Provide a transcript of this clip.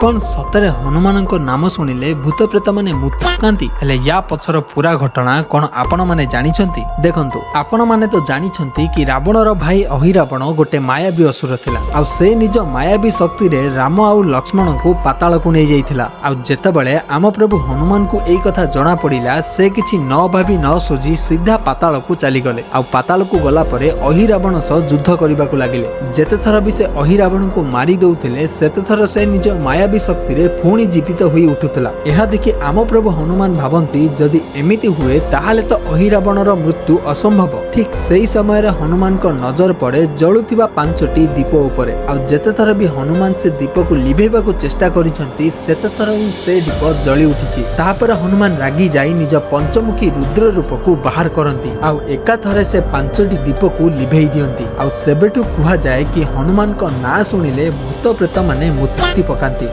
କଣ ସତରେ ହନୁମାନଙ୍କ ନାମ ଶୁଣିଲେ ଭୂତ ପ୍ରେତ ମାନେ ମୁତି? ହେଲେ ୟା ପଛର ପୁରା ଘଟଣା କଣ ଆପଣ ମାନେ ଜାଣିଛନ୍ତି? ଦେଖନ୍ତୁ, ଆପଣ ମାନେ ତ ଜାଣିଛନ୍ତି କି ରାବଣର ଭାଇ ଅହିରାବଣ ଗୋଟେ ମାୟାବୀ ଅସୁର ଥିଲା ଆଉ ସେ ନିଜ ମାୟାବୀ ଶକ୍ତିରେ ରାମ ଆଉ ଲକ୍ଷ୍ମଣଙ୍କୁ ପାତାଳକୁ ନେଇଯାଇଥିଲା। ଆଉ ଯେତେବେଳେ ଆମ ପ୍ରଭୁ ହନୁମାନଙ୍କୁ ଏଇ କଥା ଜଣା ପଡ଼ିଲା, ସେ କିଛି ନ ଭାବି ନ ସୁଝି ସିଧା ପାତାଳକୁ ଚାଲିଗଲେ। ଆଉ ପାତାଳକୁ ଗଲା ପରେ ଅହିରାବଣ ସହ ଯୁଦ୍ଧ କରିବାକୁ ଲାଗିଲେ। ଯେତେଥର ବି ସେ ଅହିରାବଣଙ୍କୁ ମାରି ଦଉଥିଲେ, ସେତେଥର ସେ ନିଜ ମାୟାବୀ ଶକ୍ତିରେ ପୁଣି ଜୀବିତ ହୋଇ ଉଠୁଥିଲା। ଏହା ଦେଖି ଆମ ପ୍ରଭୁ ହନୁମାନ ଭାବନ୍ତି, ଯଦି ଏମିତି ହୁଏ ତାହେଲେ ତ ଅହିରାବଣର ମୃତ୍ୟୁ ଅସମ୍ଭବ। ଠିକ ସେଇ ସମୟରେ ହନୁମାନଙ୍କ ନଜର ପଡେ ଜଳୁଥିବା ପାଞ୍ଚଟି ଦୀପ ଉପରେ। ଆଉ ଯେତେଥର ବି ହନୁମାନ ସେ ଦୀପକୁ ଲିଭେଇବାକୁ ଚେଷ୍ଟା କରିଛନ୍ତି, ସେତେଥର ହିଁ ସେ ଦୀପ ଜଳି ଉଠିଛି। ତାପରେ ହନୁମାନ ରାଗି ଯାଇ ନିଜ ପଞ୍ଚମୁଖୀ ରୁଦ୍ର ରୂପକୁ ବାହାର କରନ୍ତି ଆଉ ଏକାଥରେ ସେ ପାଞ୍ଚଟି ଦୀପକୁ ଲିଭେଇ ଦିଅନ୍ତି। ଆଉ ସେବେଠୁ କୁହାଯାଏ କି ହନୁମାନଙ୍କ ନାଁ ଶୁଣିଲେ ଭୂତ ପ୍ରେତ ମାନେ ମୁତି ପକାନ୍ତି।